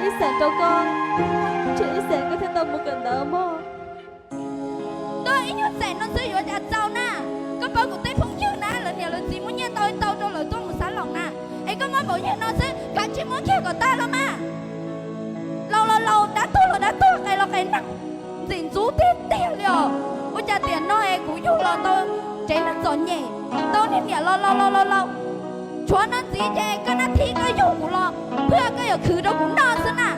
Ib xeem rau koj, tsis ib xeem koj thiaj tau mus kawm ntawv mog. Koj ib nyuag xeem no xwb yuav cas txaus na. Koj paub kuv tej phooj ywg na, lawv niam lawv txiv muab nyiaj ntau ntau rau lawv tuaj mus xav laus na, es koj muab npaum yawg no xwb kav tsij muab kiag kom tag los mas. Laus los laus, dab tuag los dab tuag, qes los qes neeg, ntxim ntxub tiag tiag li os. Ua cas tiam no es kuv yug los tau tsev neeg txom nyem, tau niag niam los laus laus laus laus, tshuav no ntxiv ces koj nab thib koj yug kuv los pheej koj yuav khwv rau kuv noj xwb na.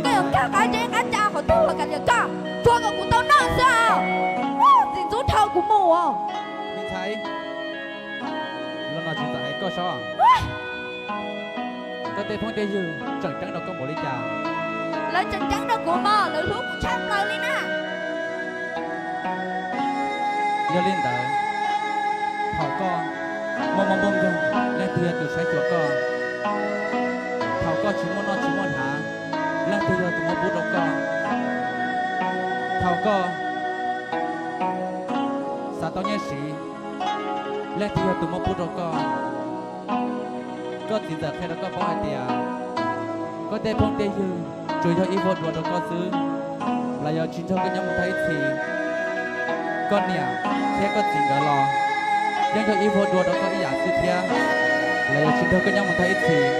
Koj yuav nkag qab tsev qab cai qhov twg los kav liam koj, tsuav kom kuv tau noj xwb os. Ntxim ntxub dhau kuv mus os. Me ntxhais, los no tsis txawm hais koj sob. Koj tej phooj tej ywg tseem ceeb rau koj npaum li cas? Lawv tseem ceeb rau kuv mog, lawv hlub kuv tshaj plaws li na. Yog li ntawd, thaum koj muaj mob npog nkeeg, leej twg yog tus saib xyuas koj? Thaum koj tsis muaj noj tsis muaj hnav, leej twg yog tus muab pub rau koj? Thaum koj xav tau nyiaj siv, leej twg yog tus muab pub rau koj? Koj txiv ntxawm qhia rau koj paub hais tias koj tej phooj tej ywg tsuas yog ib vuag dua rau koj xwb, lawv yuav tsis nrog koj nyob mus tag ib txhis. Koj niam thiab koj txiv nkawd los yeej yog ib vuag dua rau koj ib yam xwb thiab, lawv yuav tsis nrog koj nyob mus tag ib txhis.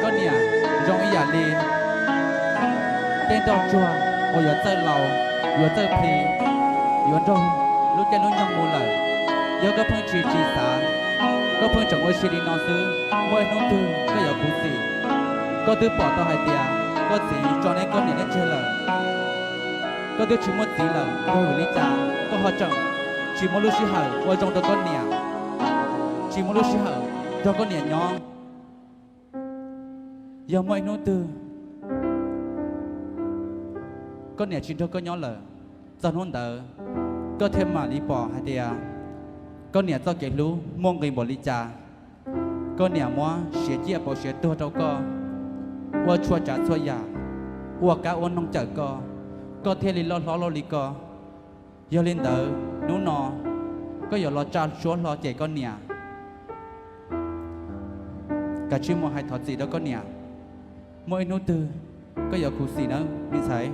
Koj niam zoo ib yam li tej nroj tsuag uas yuav txawj laus, yuav txawj plhis, yuav nrog lub caij lub nyoog mus lawm. Yog koj pheej tsis tsis xav, koj pheej tseem ua si li no xwb, muaj ib hnub twg koj yuav khuv xim. Koj twb pom tau hais tias koj txiv tso neb koj niam neb tseg lawm, koj twb tsis muaj txiv lawm, yog vim li cas koj ho tseem tsis muaj lub sij hawm ua zoo rau koj niam, tsis muaj lub sij hawm nrog koj niam nyob? Yog muaj ib hnub twg koj niam tsis nrog koj nyob lawm, txog hnub ntawd koj thiaj mam li pom hais tias koj niam txoj kev hlub muaj nqis npaum li cas. Koj niam muab siav ciaj pauv siav tuag rau koj, ua txhua tsav txhua yam, ua kab ua noog cawm koj, koj thiaj li loj hlob loj li koj. Yog li ntawd hnub no koj yuav los tsa suab hlo cem koj niam, kav tsij mus hais thov txim rau koj niam. Muaj ib hnub twg koj yuav khuv xim nawb me ntxhais.